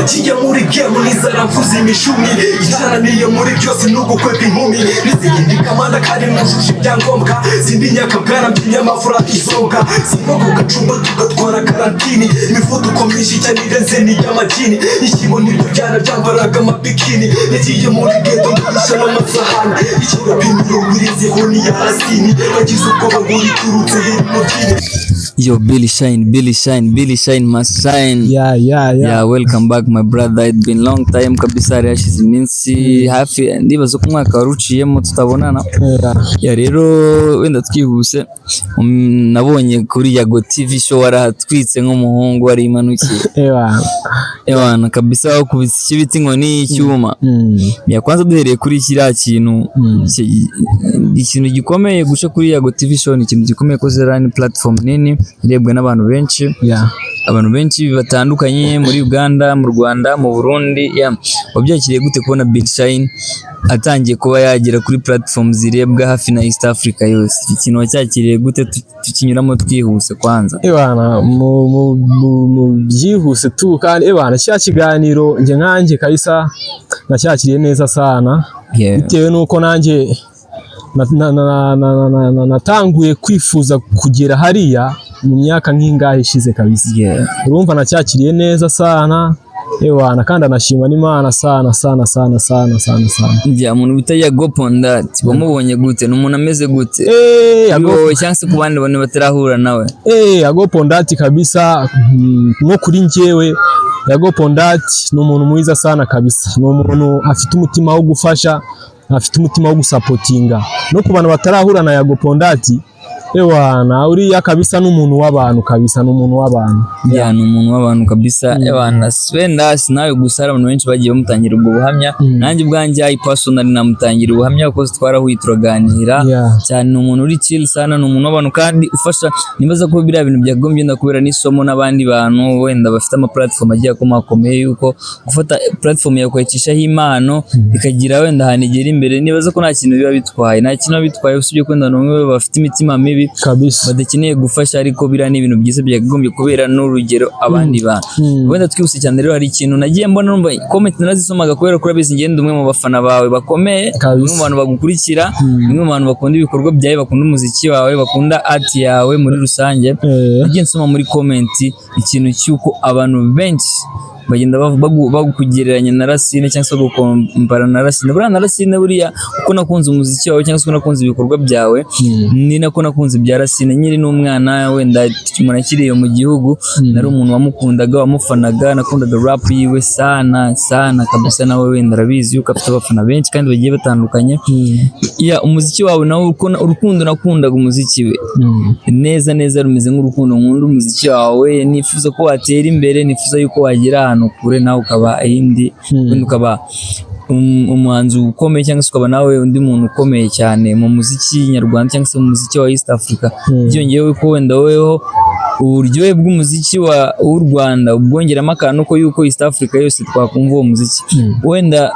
Nagiye muri game nizaravuza imishumi. Icyananiye muri byose ni ugukwepa inkumi. N'izindi kamanda kandi nujuje ibyangombwa. Sindi nyakabwana by'inyamafura izoga. Simba ku gacumba tugatwara karantini. Imivuduko myinshi cyane irenze n'iy'amagini. Ishyimbo nibyo byana byambaraga amabikini. Nagiye muri ghetto ngurisha n'amasahani. Ikirapi mirongo irenzeho n'iya Rasini. Bagize ubwoba ngo riturutse hino byini. Yo, Billy Shine, Billy Shine, Billy Shine must shine. Yeah. Yeah, welcome back, my brother. It's been long time kabisa, hari hashize iminsi hafi, ndibaza ko umwaka wari uciyemo tutabonana. Yeah, rero wenda twihuse, nabonye kuri Yago TV Show warahatwitse nk'umuhungu wari imanukiye. Ewa. Ewana kabisa, wakubise icyo bita inkoni y'icyuma. Ya kwanza duhereye kuri kiriya kintu, ikintu gikomeye guca kuri Yago TV Show ni ikintu gikomeye ko ziriya ni platform nini irebwa n'abantu benshi, abantu benshi batandukanye muri Uganda, mu Rwanda, mu Burundi. Yeah. Wabyakiriye gute kubona Big Shine atangiye kuba yagera kuri platform zirebwa hafi na East Africa yose? Iki kintu wacyakiriye gute? Tukinyuramo twihuse kwanza. Ebana, mu byihuse tu kandi ebana cya kiganiro njye nkanjye kabisa nacyakiriye neza sana, bitewe nuko nanjye natanguye kwifuza kugera hariya mu myaka nk'ingahe ishize kabisa. Urumva nacyakiriye neza sana, ewana, kandi anashima n'Imana sana sana sana sana sana sana. Njya umuntu bita Yago Pondat wamubonye gute? Ni umuntu ameze gute Eh, kuri Yago wowe cyangwa se ku bandi bantu batarahura nawe? Eh, Yago Pondati kabisa, no kuri njyewe Yago Pondati ni umuntu mwiza sana kabisa. Ni umuntu afite umutima wo gufasha, afite umutima wo gusapotinga. No ku bantu batarahura na Yago Pondati, ewana, uriya kabisa ni umuntu w'abantu kabisa, ni umuntu w'abantu. Yeah, ni umuntu w'abantu kabisa. Ebana, wenda sinawe gusa, hari abantu benshi bagiye bamutangira ubwo buhamya. Nanjye ubwanjye, I personally, namutangira ubuhamya kuko twarahuye turaganira cyane. Ni umuntu uri chill sana, ni umuntu w'abantu kandi ufasha. Nibaza ko biriya bintu byakagombye wenda kubera n'isomo n'abandi bantu wenda bafite ama platform agiye akomakomeye, yuko gufata platform yawe ukayicishaho impano ikagira wenda ahantu igera imbere, nibaza ko nta kintu biba bitwaye, nta kintu biba bitwaye, usibye ko wenda bamwe bafite imitima mibi badakeneye gufasha. Ariko biriya ni ibintu byiza byakagombye kubera n'urugero abandi bantu. Wenda twihuse cyane rero, hari ikintu nagiye mbona, numva comment narazisomaga kubera ko urabizi ngenda umwe mu bafana bawe bakomeye, umwe mu bantu bagukurikira, umwe mu bantu bakunda ibikorwa byawe, bakunda umuziki wawe, bakunda art yawe muri rusange. Nagiye nsoma muri comment ikintu cy'uko abantu benshi bagenda bakugereranya na Racine cyangwa se bagukompara na Racine. Buriya na Racine, buriya uko nakunze umuziki wawe cyangwa se uko nakunze ibikorwa byawe, ni nako nakunze ibya Racine nyiri n'umwana. Wenda umuntu akiri iyo mu gihugu, nari umuntu wamukundaga, wamufanaga, nakundaga rap yiwe sana sana kabisa. Nawe wenda arabizi yuko afite abafana benshi kandi bagiye batandukanye. Ya, umuziki wawe nawe urukundo nakundaga umuziki we neza neza rumeze nk'urukundo nkunda umuziki wawe. Nifuza ko watera imbere, nifuza yuko wagera ahantu kure, nawe ukaba iyindi, wenda ukaba umuhanzi ukomeye cyangwa se ukaba nawe undi muntu ukomeye cyane mu muziki nyarwanda cyangwa se mu muziki wa East Africa. Byongeyeho ko wenda woweho uburyohe bw'umuziki wa w'u Rwanda ubwongeramo akantu ko yuko East Africa yose twakumva uwo muziki, wenda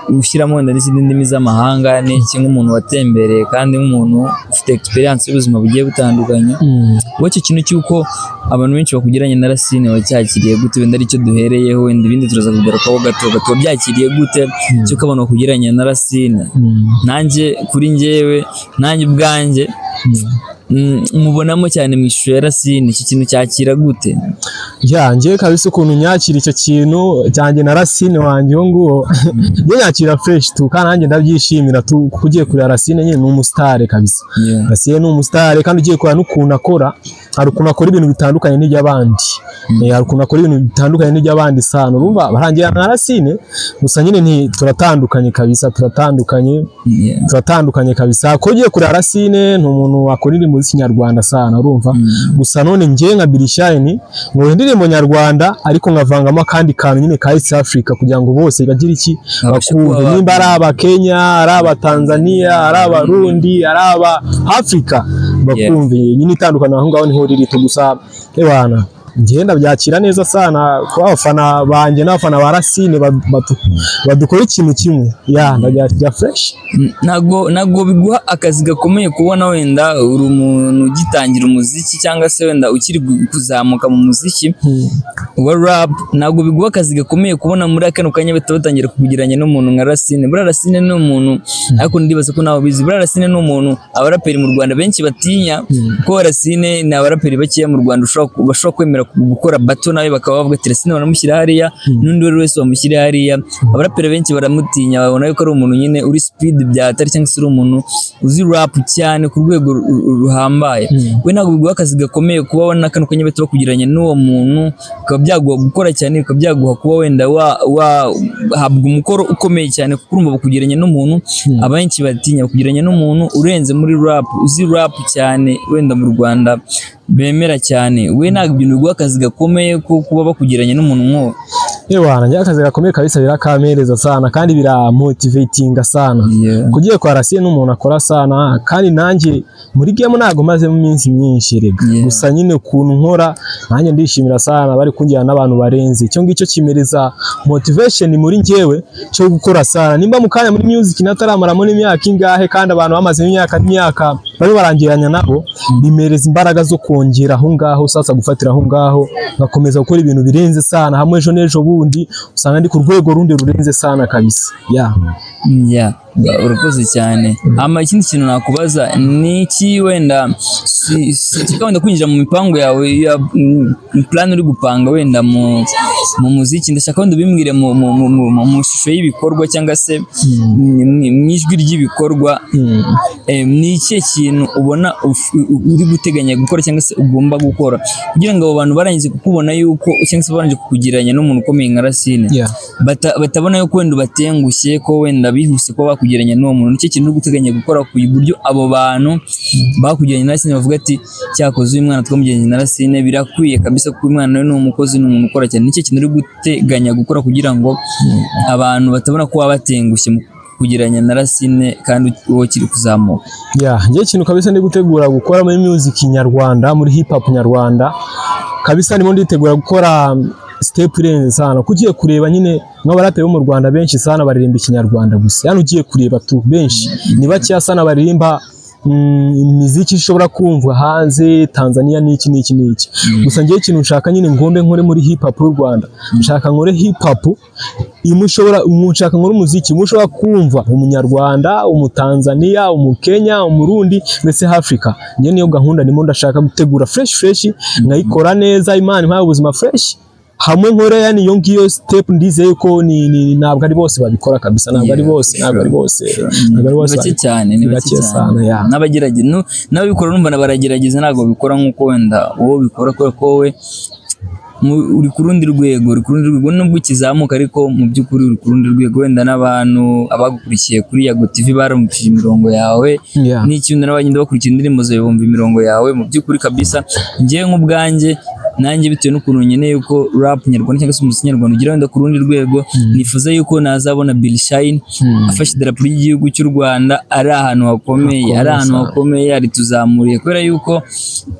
ushyiramo wenda n'izindi ndimi z'amahanga n'iki, nk'umuntu watembereye kandi nk'umuntu ufite experience y'ubuzima bugiye butandukanye. Wowe icyo kintu cy'uko abantu benshi bakugereranya na Racine wacyakiriye gute? Wenda aricyo duhereyeho, wenda ibindi turaza kugarukaho gato gato. Wabyakiriye gute cy'uko abantu bakugereranya na Racine? Nanjye kuri njyewe, nanjye ubwanjye mubonamo cyane mu ishusho ya Racine. Iki kintu cyakira gute? Ya, njyewe kabisa ukuntu nyakira icyo kintu cyanjye na Racine wanjye uwo nguwo, njye nyakira fresh tu, kandi nanjye ndabyishimira tu, kuko ugiye kureba Racine nyine ni umusitari kabisa. Racine ni umusitari, kandi ugiye kureba n'ukuntu akora, hari ukuntu akora ibintu bitandukanye n'iby'abandi. Hari ukuntu akora ibintu bitandukanye n'iby'abandi sana. Urumva barangira nka Racine gusa nyine nti turatandukanye kabisa, turatandukanye. Turatandukanye kabisa, ko ugiye kureba Racine ni umuntu wakora indirimbo z'ikinyarwanda sana, urumva. Gusa none njye nka Billy Shine nkora indirimbo nyarwanda, ariko nkavangamo akandi kantu nyine ka East Africa kugira ngo bose bagire iki, Babashe kuba bakumve, nimba ari aba Kenya, ari aba Tanzania, ari abarundi, ari aba Africa, bakumve nyine. Itandukaniro aho ngaho niho riri tu. Gusa ebana Njye ndabyakira neza sana kuba abafana banjye n'abafana ba Racine badukora ikintu kimwe. Yeah, ndabyakira fresh. Ntabwo biguha akazi gakomeye kubona wenda uri umuntu ugitangira umuziki cyangwa se wenda ukiri kuzamuka mu muziki wa rap, ntabwo biguha akazi gakomeye kubona muri kano kanya bahita batangira kukugereranya n'umuntu nka Racine. Buriya Racine ni umuntu, ariko ndibaza ko nawe ubizi, buriya Racine ni umuntu abaraperi mu Rwanda benshi batinya, kuko Racine ni abaraperi bakeya mu Rwanda bashobora kwemera gukora battle nawe, bakaba bavuga ati Racine baramushyira hariya, n'undi uwo ari wese bamushyira hariya. Abaraperi benshi baramutinya, babona yuko ari umuntu nyine uri speed bya atari, cyangwa se uri umuntu uzi rap cyane ku rwego ruhambaye. We ntabwo biguha akazi gakomeye kuba wabona kano kanya bahita bakugereranya n'uwo muntu, bikaba byaguha gukora cyane, bikaba byaguha kuba wenda wahabwa umukoro ukomeye cyane, kuko urumva bakugereranya n'umuntu abenshi batinya, bakugereranya n'umuntu urenze muri rap, uzi rap cyane wenda mu Rwanda bemera cyane. We ntabwo ibintu biguha akazi gakomeye ko kuba bakugereranya n'umuntu nk'uwo? Ewana, njye akazi gakomeye kabisa birakampereza sana kandi biramotivatinga sana. Kugiye kwa Racine n'umuntu akora sana, kandi nanjye muri game ntago mazemo iminsi myinshi rega. Gusa nyine ukuntu nkora nanjye ndishimira sana bari kungira n'abantu barenze. Icyo ngicyo kimereza motivation muri njyewe cyo gukora sana. Nimba mu kanya muri music nataramaramo n'imyaka ingahe kandi abantu bamaze imyaka n'imyaka bari barangiranya nabo, bimereza imbaraga zo kongera aho ngaho, sasa gufatira aho ngaho ngakomeza gukora ibintu birenze sana, hamwe ejo n'ejo bundi usanga ndi ku rwego rundi rurenze sana kabisa. Yeah. Yeah, urakoze cyane. Hama ikindi kintu nakubaza ni iki, wenda si wenda kwinjira mu mipango yawe ya plan uri gupanga wenda mu muziki, ndashaka wenda ubimbwire mu shusho y'ibikorwa cyangwa se mu ijwi ry'ibikorwa. Ni ikihe kintu ubona uri guteganya gukora cyangwa se ugomba gukora kugira ngo abo bantu barangije kukubona yuko, cyangwa se barangije kukugereranya n'umuntu ukomeye nka Racine, batabona yuko wenda ubatengushye, ko wenda bihuse kuba bakugereranya n'uwo muntu? Nicyo kintu uri guteganya gukora ku buryo abo bantu bakugereranya na Racine bavuga ati cyakoze uyu mwana twamugereranya na Racine birakwiye kabisa, kuko uyu mwana we ni umukozi, ni umuntu ukora cyane? Nicyo kintu uri guteganya gukora kugira ngo abantu batabona ko wabatengushye mu kugereranya na Racine kandi wowe ukiri kuzamuka? Yeah, njye ikintu kabisa ndi gutegura gukora muri music nyarwanda, muri hip hop nyarwanda kabisa, ndimo nditegura gukora step irenze sana. Kuko ugiye kureba nyine nk'abaraperi bo mu Rwanda benshi sana baririmba ikinyarwanda gusa. Yani ugiye kureba tu benshi ni bakeya sana baririmba imiziki ishobora kumvwa hanze, Tanzania n'iki n'iki n'iki. Gusa njyewe ikintu nshaka nyine ngombe nkore muri hip hop y'u Rwanda, nshaka nkore hip hop imwe ushobora, nshaka nkore umuziki imwe ushobora kumva umunyarwanda, umutanzania, umukenya, umurundi, mbese Africa. Njye niyo gahunda ndimo ndashaka gutegura fresh fresh, nkayikora neza, Imana impaye ubuzima fresh, hamwe nkore yani iyo ngiyo step. Ndizeye ko ni ntabwo ari bose babikora kabisa, ntabwo ari bose, ntabwo ari bose, ntabwo ari bose Ni bake babikora. cyane, ni Ni bake bake cyane. sana, yeah. N'abagerageza n'ababikora numva na baragerageza, ntabwo babikora nk'uko wenda wowe ubikora, kubera ko wowe uri ku rundi rwego, uri ku rundi rwego nubwo ukizamuka, ariko mu by'ukuri uri ku rundi rwego. Wenda n'abantu abagukurikiye kuri Yago TV barumvishije imirongo yawe n'ikindi, n'abagenda bakurikira indirimbo zawe bumva imirongo yawe. Mu by'ukuri kabisa njyewe nk'ubwanjye nanjye, bitewe n'ukuntu nkeneye yuko rap nyarwanda cyangwa se umuziki nyarwanda ugira wenda ku rundi rwego, nifuza yuko nazabona Bill Shine afashe idarapo ry'igihugu cy'u Rwanda ari ahantu hakomeye, ari ahantu sana. hakomeye arituzamuriye, kubera yuko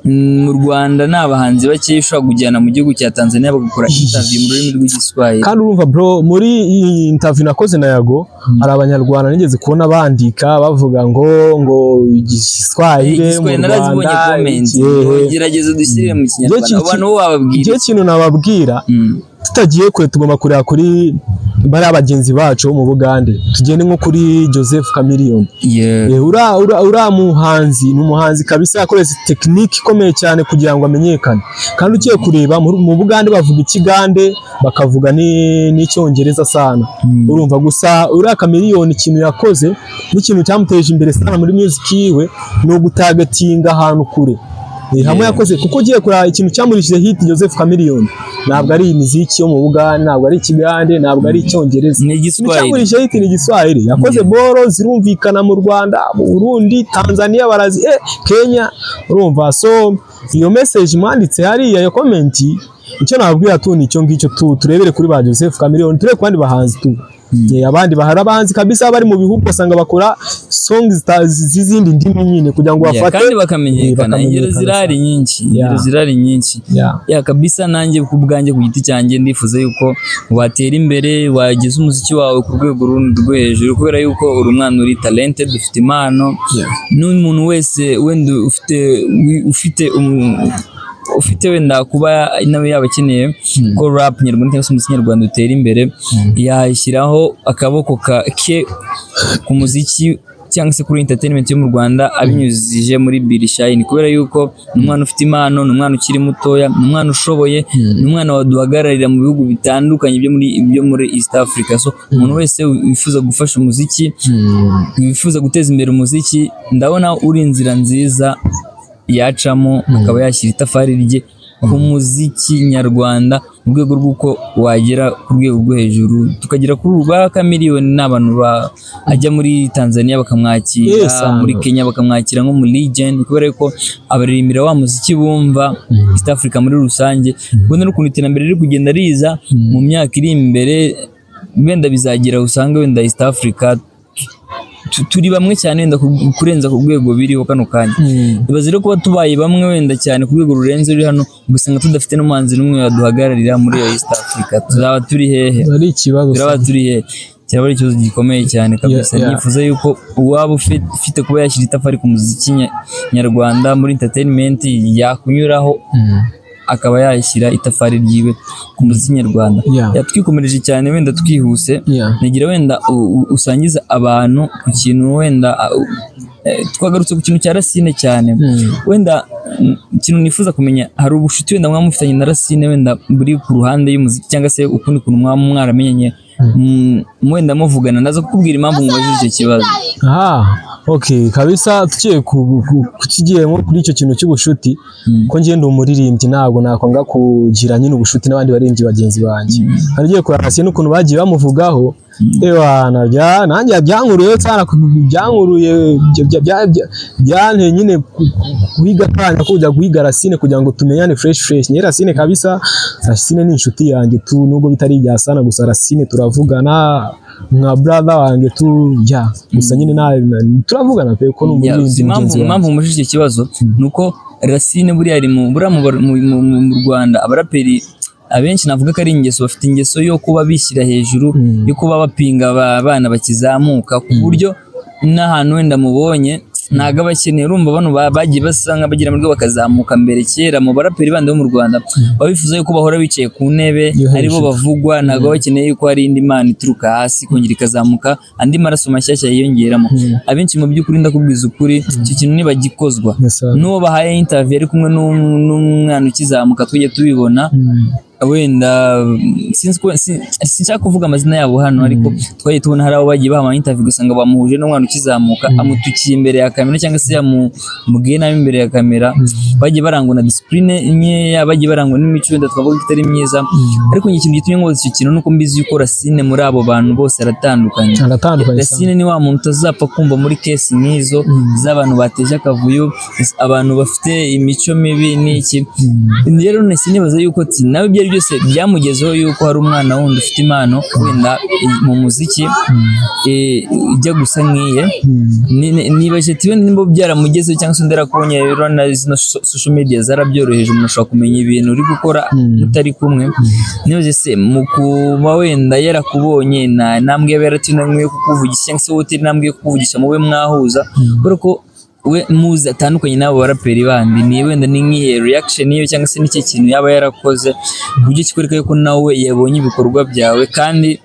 mu Rwanda ni abahanzi bake ushobora kujyana mu gihugu cya Tanzania bagakora interview mu rurimi rw'Igiswahili. Kandi urumva bro, muri iyi interview nakoze na Yago, hari abanyarwanda nigeze kubona bandika bavuga ngo igiswahili mu Igiswahili narazibonye Rwanda comment. ikihe. Gerageza udushyirire mu Kinyarwanda, abantu bo wababwira? Igihe kintu nababwira, tutagiye kure, tugomba kureba kuri bariya bagenzi bacu bo mu Bugande, tugende nko kuri Joseph Chameleone. Uriya muhanzi ni umuhanzi kabisa, yakoresha tekinike ikomeye cyane kugira ngo amenyekane. Kandi ugiye kureba mu Bugande bavuga ikigande, bakavuga n'icyongereza sana. Urumva gusa uriya Chameleone ikintu yakoze n'ikintu cyamuteje imbere sana muri music yiwe ni ugutargetinga ahantu kure. Hamwe yakoze, kuko ugiye kureba ikintu cyamurishije hit Joseph Chameleone ntabwo ari imiziki yo mu Bugande, ntabwo ari ikigande, ntabwo ari icyongereza. Ni Ikintu Igiswahili. cyamurishije hit ni igiswahili. Yakoze boro zirumvikana mu Rwanda, mu Burundi, Tanzania barazi, Kenya, urumva. So iyo message mwanditse hariya, iyo comment, icyo nababwira tu ni icyo ngicyo tu, turebere kuri ba Joseph Chameleone, turebe ku bandi bahanzi tu. Abandi bahari abahanzi kabisa bari mu bihugu ugasanga bakora songs z'izindi ndimi nyine kugira ngo bafate kandi bakamenyekana. Ingero bakamenyekana zirahari nyinshi, ingero zirahari nyinshi. Ya, kabisa, nanjye ku bwanjye, ku giti cyanjye, ndifuza yuko watera imbere, wageza umuziki wawe ku rwego rundi rwo hejuru, kubera yuko uri umwana uri talented, ufite impano. N'umuntu wese wenda ufite wenda kuba nawe yaba akeneye ko rap nyarwanda cyangwa se umuziki nyarwanda utera imbere, yashyiraho akaboko ke ku muziki cyangwa se kuri entertainment yo mu Rwanda abinyujije muri Billy Shine, kubera yuko ni umwana ufite impano, ni umwana ukiri mutoya, ni umwana ushoboye, ni umwana waduhagararira mu bihugu bitandukanye byo muri East Africa. So umuntu wese wifuza gufasha umuziki, wifuza guteza imbere umuziki, ndabona uri inzira nziza yacamo akaba yashyira itafari rye ku muziki nyarwanda mu rwego rw'uko wagera ku rwego rwo hejuru, tukagera kuri ba Chameleone. Ni abantu ajya muri Tanzania bakamwakira, muri Kenya bakamwakira nko mu legend, kubera ko abaririmbira wa muziki bumva East Africa muri rusange. Ubona n'ukuntu iterambere riri kugenda riza, mu myaka iri imbere wenda bizagera usanga wenda East Africa turi bamwe cyane, wenda kurenza ku rwego biriho kano kanya. Ibaze rero kuba tubaye bamwe wenda cyane ku rwego rurenze ruri hano, ugasanga tudafite n'umuhanzi n'umwe waduhagararira muri iyo East Africa, tuzaba turi hehe? Ari ikibazo. Turaba turi hehe? Kiraba ari ikibazo gikomeye cyane kabisa. Nifuza yuko uwaba ufite kuba yashyira itafari ku muziki nyarwanda muri entertainment yakunyuraho akaba yashyira itafari ryiwe ku muziki nyarwanda. Yatwikomereje cyane, wenda twihuse, nagira wenda usangiza abantu ku kintu wenda twagarutse ku kintu cya Racine cyane. Wenda ikintu nifuza kumenya, hari ubushuti wenda mwaba mufitanye na Racine, wenda buri ku ruhande y'umuziki cyangwa se ukundi kuntu mwaba mwaramenyanye, wenda muvugana? Ndaza kukubwira impamvu mubajije icyo kibazo. Aha, okay, kabisa tugiye ku kigiye nko kuri icyo kintu cy'ubushuti, ko njye ndi umuririmbyi, ntabwo nakwanga kugira nyine ubushuti n'abandi baririmbyi bagenzi banjye. Hari ugiye kureba Racine n'ukuntu bagiye bamuvugaho, ewana bya nanjye byankuruye cyane, byankuruye byanteye nyine guhiga akanya ko kujya guhiga Racine kugira ngo tumenyane fresh fresh. Nyine Racine kabisa, Racine ni inshuti yanjye tu, nubwo bitari ibya sana, gusa Racine turavugana nka brother wanjye tu, ya gusa nyine turavugana pe, ko ni umuririmbyi Impamvu mugenzi wanjye. Impamvu mubajije icyo kibazo ni uko Racine buriya ari mu buriya mu Rwanda abaraperi abenshi navuga ko ari ingeso, bafite ingeso yo kuba bishyira hejuru, yo kuba bapinga abana bakizamuka, ku buryo n'ahantu wenda mubonye ntabwo aba akeneye. Urumva bano bagiye basa nk'abagira amahirwe bakazamuka mbere kera mu baraperi bandi bo mu Rwanda, baba bifuza yuko bahora bicaye ku ntebe yo aribo hejuru. Bavugwa, ntabwo baba bakeneye yuko hari indi mana ituruka hasi ikongera ikazamuka, andi maraso mashyashya yiyongeramo. Abenshi mu by'ukuri, ndakubwiza ukuri, icyo kintu ntibagikozwa. Yes, sir. N'uwo bahaye interview ari kumwe n'umwana ukizamuka, tujye tubibona. Wenda sinzi ko sinshaka kuvuga amazina yabo hano, ariko twagiye tubona hari abo bagiye baha ama interview, ugasanga bamuhuje n'umwana ukizamuka, amutukiye imbere ya kamera cyangwa se yamubwiye nabi imbere ya kamera. Bagiye barangwa na discipline nkeya, bagiye barangwa n'imico wenda twavuga ko itari myiza. Ariko njye ikintu gitumye nkoza icyo kintu nuko mbizi yuko Racine muri abo bantu bose aratandukanye. Aratandukanye cyane. Racine ni wa muntu utazapfa kumva muri case nk'izo z'abantu bateje akavuyo, abantu bafite imico mibi n'iki. Rero none sinibaza yuko ati nawe ibyo ari byose byamugezeho yuko hari umwana wundi ufite impano wenda mu muziki ijya gusa nk'iye. Nibaje ati wenda nimba byaramugezeho cyangwa se undi arakubonye. Rero na zino social media zarabyoroheje, umuntu ashobora kumenya ibintu uri gukora mutari kumwe. Nibaje se mu kuba wenda yarakubonye, nta ntambwe yaba yarateye intambwe yo kukuvugisha, cyangwa se wowe utera intambwe yo kukuvugisha mube mwahuza, kubera ko we muzi atandukanye n'abo baraperi bandi, ni wenda ni nk'ihe reaction yiwe cyangwa se n'icyo kintu yaba yarakoze ku buryo kikwereka yuko nawe yabonye ibikorwa byawe, kandi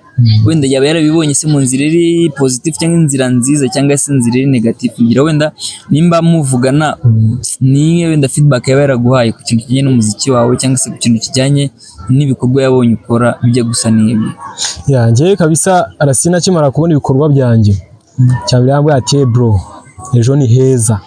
wenda yaba yarabibonye se mu nzira iri positive cyangwa inzira nziza cyangwa se inzira iri negative? Ngira wenda nimba muvugana, ni wenda feedback yaba yaraguhaye ku kintu kijyanye n'umuziki wawe cyangwa se ku kintu kijyanye n'ibikorwa yabonye ukora bijya gusa n'ibyo. Ya, njyewe kabisa Racine akimara kubona ibikorwa byanjye, cyambere yambwiye ati: "Hey bro, ejo ni heza,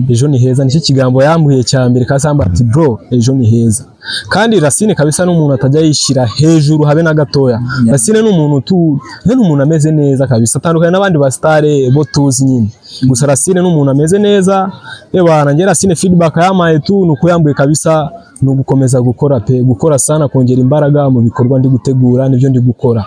ejo ni heza." Nicyo kigambo yambwiye cya mbere kabisa, yambwiye ati: "Bro, ejo ni heza." Kandi Racine kabisa ni umuntu atajya yishyira hejuru habe na gatoya. Racine ni umuntu tu ni umuntu ameze neza kabisa, atandukanye n'abandi ba star bo tuzi nyine. Gusa Racine ni umuntu ameze neza. Ebana njye Racine feedback yamaye tu ni uko yambwiye kabisa ni ugukomeza gukora pe, gukora sana, kongera imbaraga mu bikorwa ndi gutegura n'ibyo ndi gukora.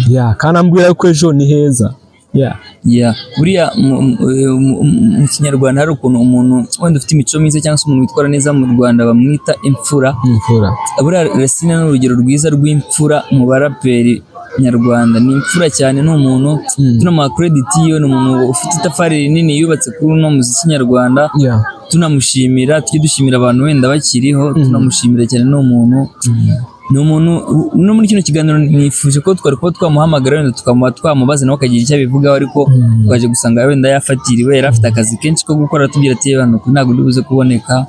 Yeah, kandi ambwira ko ejo ni heza. Yeah. Yeah. Buriya mu Kinyarwanda hari ukuntu umuntu wenda ufite imico myiza cyangwa se umuntu witwara neza mu Rwanda bamwita imfura. Imfura. Buriya Racine ni urugero rwiza rw'imfura mu baraperi nyarwanda. Ni imfura cyane, ni umuntu tunamuha credit yiwe, ni umuntu ufite itafari rinini yubatse kuri uno muziki nyarwanda. Tunamushimira, tujye dushimira abantu wenda bakiriho, tunamushimira cyane. Ni umuntu no muri kino kiganiro nifuje ko twari kuba twamuhamagara, wenda tukamuba twamubaza nawe akagira icyo abivugaho, ariko twaje gusanga wenda yafatiriwe, yari afite akazi kenshi ko gukora, atubwira ati: "Hano ntabwo ndi buze kuboneka."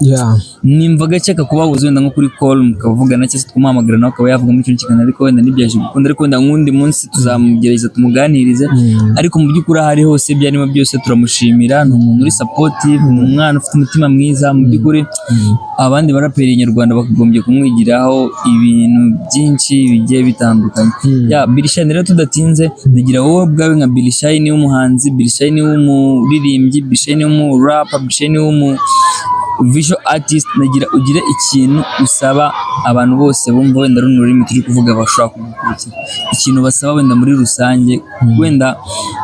Nimva gake akakubabuza wenda nko kuri call mukavugana, cyangwa se tukamuhamagara nawe akaba yavuga muri kino kiganiro, ariko wenda ntibyaje gukunda. Ariko wenda nk'undi munsi tuzamugerageza tumuganirize. Ariko mu by'ukuri, aho ari hose, ibyo arimo byose, turamushimira. Ni umuntu uri supportive, ni umwana ufite umutima mwiza. Mu by'ukuri abandi baraperi nyarwanda bakagombye kumwigiraho ibintu byinshi bigiye bitandukanye. Ya Billy Shine rero, tudatinze, ndagira wowe ubwawe nka Billy Shine w'umuhanzi, Billy Shine w'umuririmbyi, Billy Shine w'umurapa, Billy Shine w'umu visual artist, nagira ugire ikintu usaba abantu bose bumva wenda runo rurimi turi kuvuga, bashobora kugukurikira, ikintu basaba wenda muri rusange, wenda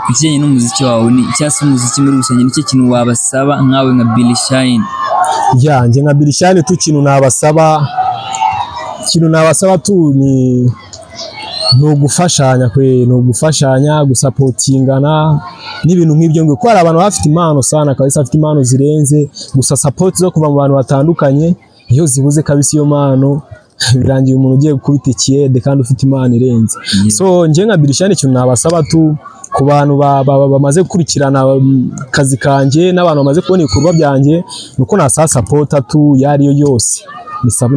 ku kijyanye n'umuziki wawe ni cyangwa se umuziki muri rusange, nicyo kintu wabasaba nkawe nka Billy Shine? Yeah, njye nka Billy Shine tu, ikintu nabasaba tu ni ugufashanya kwe, ni ugufashanya, gusupportingana n'ibintu nk'ibyo ngibyo, kuko hari abantu baba bafite impano sana kabisa, bafite impano zirenze, gusa support zo kuva mu bantu batandukanye iyo zibuze kabisa, iyo mpano birangiye umuntu ugiye gukubita ikiyede kandi ufite impano irenze. So njye nka Billy Shine, ikintu nabasaba tu ku bantu bamaze gukurikirana akazi kanjye n'abantu bamaze kubona ibikorwa byanjye, ni uko nasaba support tu iyo ariyo yose.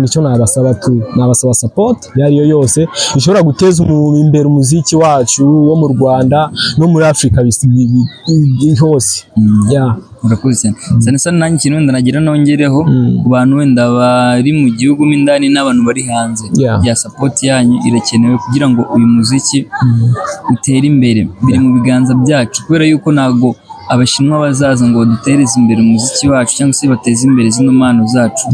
Nicyo nabasaba tu, nabasaba support iyo ariyo yose ishobora guteza imbere umuziki wacu wo mu Rwanda no muri Afurika hose. Yeah. Murakoze cyane cyane sana. Nanjye ikintu wenda nagira nongereho ku bantu wenda bari mu gihugu mo indani n'abantu bari hanze, ya support yanyu irakenewe kugira ngo uyu muziki utere imbere. Biri mu biganza byacu, kubera yuko ntabwo Abashinwa bazaza ngo badutereze imbere umuziki wacu cyangwa se bateze imbere zino mpano zacu.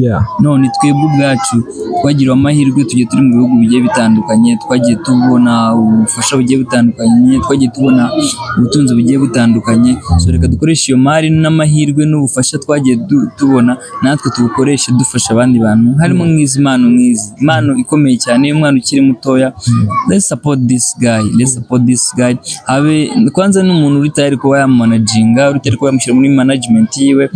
None twebwe ubwacu twagiriwe amahirwe, tugiye turi mu bihugu bigiye bitandukanye, twagiye tubona ubufasha bugiye butandukanye, twagiye tubona ubutunzi bugiye butandukanye. So reka dukoreshe iyo mari n'amahirwe n'ubufasha twagiye tubona, natwe tubukoreshe dufasha abandi bantu, harimo nk'izi mpano, nk'izi impano ikomeye cyane y'umwana ukiri mutoya. Let's support this guy, let's support this guy. Habe kwanza n'umuntu uri tayari kuba yamumanaginga, uri tayari kuba yamushyira muri management yiwe,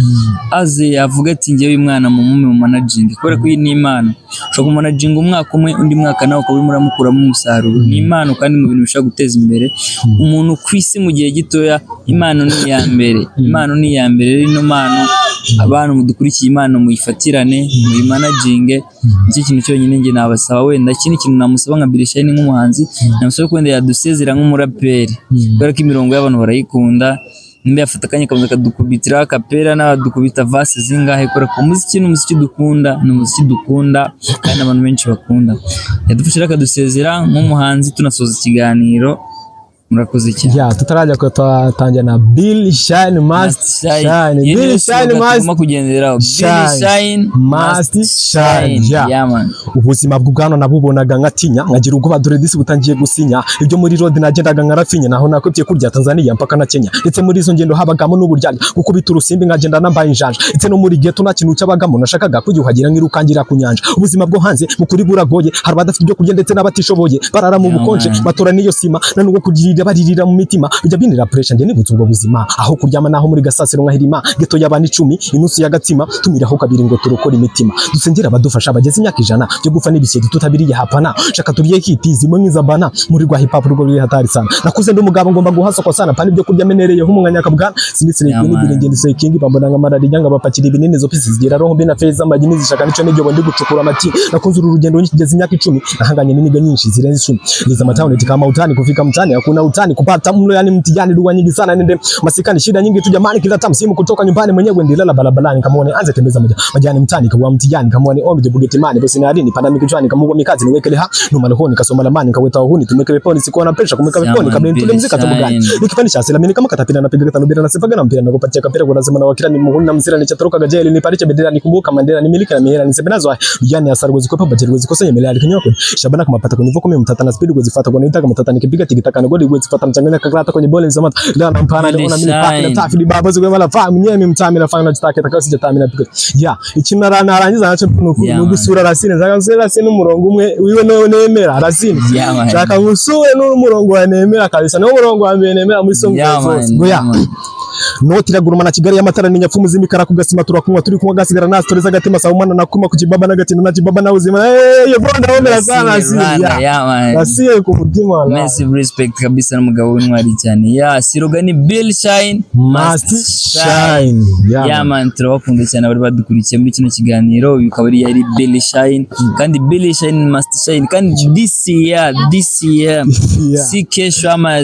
aze avuga ati: "Njyewe uyu mwana mumume mu managing," kubera ko iyi ni impano. Ushobora kumanaginga umwaka umwe, undi mwaka nawe ukaba urimo uramukuramo umusaruro. Ni impano kandi mu bintu bishobora guteza imbere umuntu ku isi mu gihe gitoya, impano ni iya mbere, impano ni iya mbere. Rero ino mpano, abantu mudukurikiye, impano muyifatirane, muyimanaginge. Nicyo kintu cyonyine njye nabasaba. Wenda ikindi kintu namusaba nka Billy Shine nk'umuhanzi, namusaba ko wenda yadusezera nk'umuraperi, kubera ko imirongo y'abantu barayikunda. Nimba yafata akanya akabanza akadukubitira acapella, n'abadukubita verse zingahe, kubera ko umuziki ni umuziki dukunda, ni umuziki dukunda kandi abantu benshi bakunda. Yadufasha rero akadusezera nk'umuhanzi, tunasoza ikiganiro. Murakoze cyane. Yeah, tutarajya ko twatangira na Bill Shine Must Shine. Iyo Bill niyo Shine slogan Must tugomba kugenderaho. Bill Shine Shine Must Shine. Yeah. Yeah, man. Ubuzima bw'ubwanwa nabubonaga nkatinya, nkagira ubwoba, dore disi butangiye gusinya. Ibyo muri road nagendaga nkarafinya, naho nakwibye kurya Tanzania mpaka na Kenya. Ndetse muri izo ngendo habagamo n'uburyarya, gukubita urusimbi nkagenda nambaye injanja. Ndetse no muri ghetto nta kintu cyabagamo, nashakaga kwiyuhagira nkirukangira ku nyanja. Ubuzima bwo hanze mu kuri buragoye, hari abadafite ibyo kurya ndetse n'abatishoboye, barara mu Yeah, bukonje, man. batora n'iyo sima, na nubwo kuririra baririra mu mitima, bijya binira pressure. Njye nibutse ubwo buzima, aho kuryama naho muri gasasiro nkahirima, ghetto y'abana 10, inusu y'agatsima, tumiraho kabiri ngo turokore imitima. Dusengera abadufasha bageze imyaka 100 byo gupfa n'ibishyeri tutabiriye hapana, shaka turye hiti zimwe nk'izabana muri rwa hip hop, rwo ruri hatari sana. Nakuze ndi umugabo, ngomba guhasokwa sana, pani ibyo kurya menereyeho umwanya kabwana sinisire. Yeah, man. N'ibirenge ndise king, bambona nka malariya nga bapakira ibinini, zo pisi zigira roho mbi na feza amagi nizishaka nico n'iryo ndi gucukura amati. Nakunze uru rugendo nkigeze imyaka 10, nahanganye n'imigo nyinshi zirenze 10, niza amatawuni tikama utani kufika mtani hakuna. utani kupata mlo yani mtijani dua nyingi sana nende masikani shida nyingi tu jamani kila tamu simu kutoka nyumbani mwenyewe ndilala barabarani kama uone anze tembeza majani mtani kwa mtijani kama uone ombi jibugeti mani bosi na adini panda mikichwani kama uwe mikazi niwekele ha numa rohoni kasoma lamani kaweta uhuni tumeke peponi sikuwa na pressure kumeka Yeah, peponi man, kabla nitule Billy mzika tobogani Shine. nikipandisha asila mimi kama katapila napiga katano bila nasifaga na mpira nakupatia kapira kuna sema na wakila ni muhuni na msira nichatoroka gajeli nipariche bendera nikumbuka Mandela nimiliki na mihela nisebenazo yani asara gozi kopa bajeri gozi kosa nyemelea alikinyoko shabana kama pata kwenye voko mimi mtata na speed gozi fata kwenye itaka mtata nikipiga tikitaka na goli gozi fata mchanganya kakrata kwenye boli msamata leo na mpana Billy leo na mimi paka na Shine. tafi di baba zo mala fa mwenyewe mimi mtami na fanya nachitaka takao sijatami na piga ya ikintu narangiza naco Yeah, man. nugusura Racine nshaka gusura Racine umurongo umwe wiwe no nemera Racine Yeah, man. nshaka ngusure n'umurongo wa nemera kabisa niwo murongo wa mbere nemera muri song Yeah, zose man. ngo ya Yeah, man. Noti iragurumana Kigali y'amatara ni nyapfumu z'imikara ku gasima turakunywa turi kunywa gasigara na stories z'agatima saa umwana nakuma ku kibaba n'agatinda na kibaba na uzima eh yo bro ndabomera sana Racine, Racine Rwanda, yeah. yeah, man. Racine ku mutima wallahi. Massive respect kabisa n'umugabo w'intwari cyane. Yeah, slogan ni Bill Shine Must shine. Yeah, Yeah, man. man, turabakunda cyane abari badukurikiye muri kino kiganiro. Uyu ukaba ari yari Bill Shine kandi Bill Shine must shine kandi this year Yeah. si kesho ama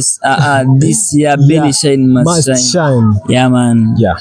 this year Bill Yeah. Shine must Must shine. shine. Yeah, man. Yeah.